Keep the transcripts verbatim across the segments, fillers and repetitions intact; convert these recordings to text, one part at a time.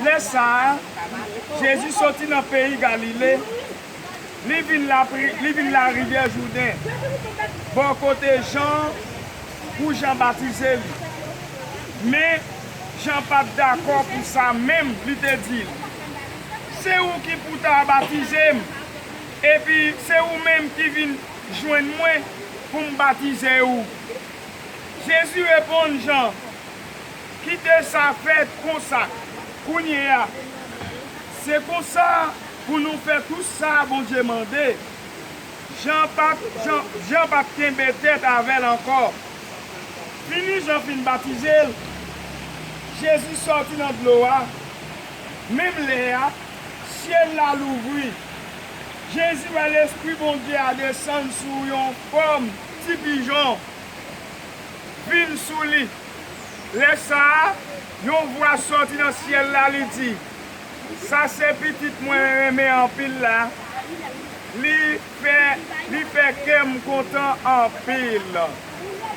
Lè sa a, Jezi soti nan peyi Galile, li vin lapri-, li vin larivyè Jouden, bò kote Jan, pou Jan batize li. Men, Jan pa t dakò pou sa menm, li te di l, "Se ou ki pou ta batize m, epi se ou menm ki vin jwenn mwen pou m batize ou." Jezi reponn Jan, "Kite sa fèt konsa, kounye a." Se konsa pou nou fè tout sa Bondye mande. Jan pa t, Jan, Jan pa t kenbe tèt avè l ankò. Fini Jan fin batize l, Jezi sòti nan dlo a. Menm lè a, syèl la louvri. Jezi wè Lespri Bondye a desann sou yon fòm ti pijon, vin sou li. Lè sa a, yon vwa sòti nan syèl la, li di, "Sa se Pitit mwen renmen anpil la, li fè, li fè kè m kontan anpil."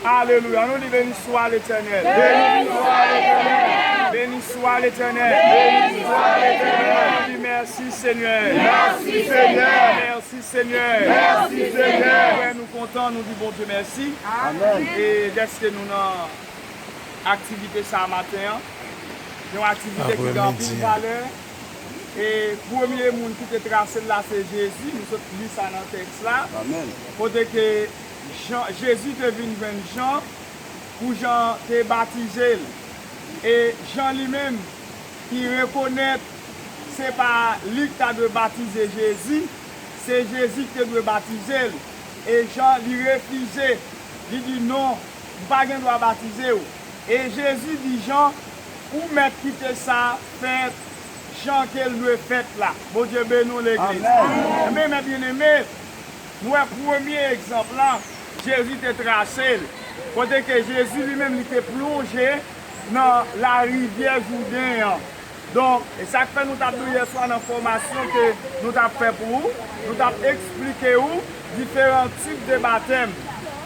Alelouya. Nou di, "Beni swa Letènèl." Beni swa Letènèl. Beni swa Letènèl. Beni swa Letènèl. Nou di, "Mèsi, Senyè." Mèsi, Senyè. Mèsi, Senyè. Mèsi, Senyè. Frè, nou kontan, nou di Bondye mèsi. Amèn. E dèske nou nan aktivite sa maten an. Yon aktivite ki gen anpil valè. E premye moun ki te trase l la, se Jezi. Nou sot li sa nan tèks la. Amèn. Kote ke Jan, Jezi te vin jwenn Jan pou Jan te batize l. E Jan li menm, ki rekonèt se pa li ki ta dwe batize Jezi, se Jezi ki te dwe batize l. E Jan, li refize. Li di, "Non, m pa gen dwa batize w." E Jezi di Jan, "Ou mèt kite sa fèt jan ke l dwe fèt la." Bondye beni w, legliz. Amèn. Ebyen, mè byeneme, nou wè premye egzanp la, Jezi te trase l. Kote ke Jezi li menm, li te plonje nan larivyè Jouden an. Donk, e sa k fè nou t ap di w yèswa nan fòmasyon ke nou t ap fè pou ou, nou t ap eksplike ou diferan tip de batèm.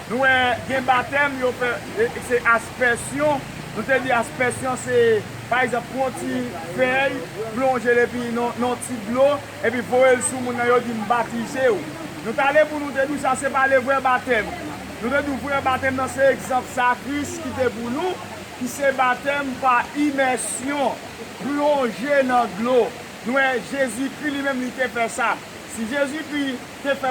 Nou wè, gen batèm yo fè, e, se aspèsyon. Nou te di aspèsyon se, pa egzanp, pran ti fèy, plonje l epi nan, nan ti dlo, epi voye l sou moun nan, yo di, "M batize w." Nou t ale pou nou te di w sa se pa le vrè batèm. Nou te di w vrè batèm nan se egzanp sa Kris kite pou nou, ki se batèm pa imèsyon, plonje nan dlo. Nou wè Jezikri li menm li te fè sa. Si Jezikri te fè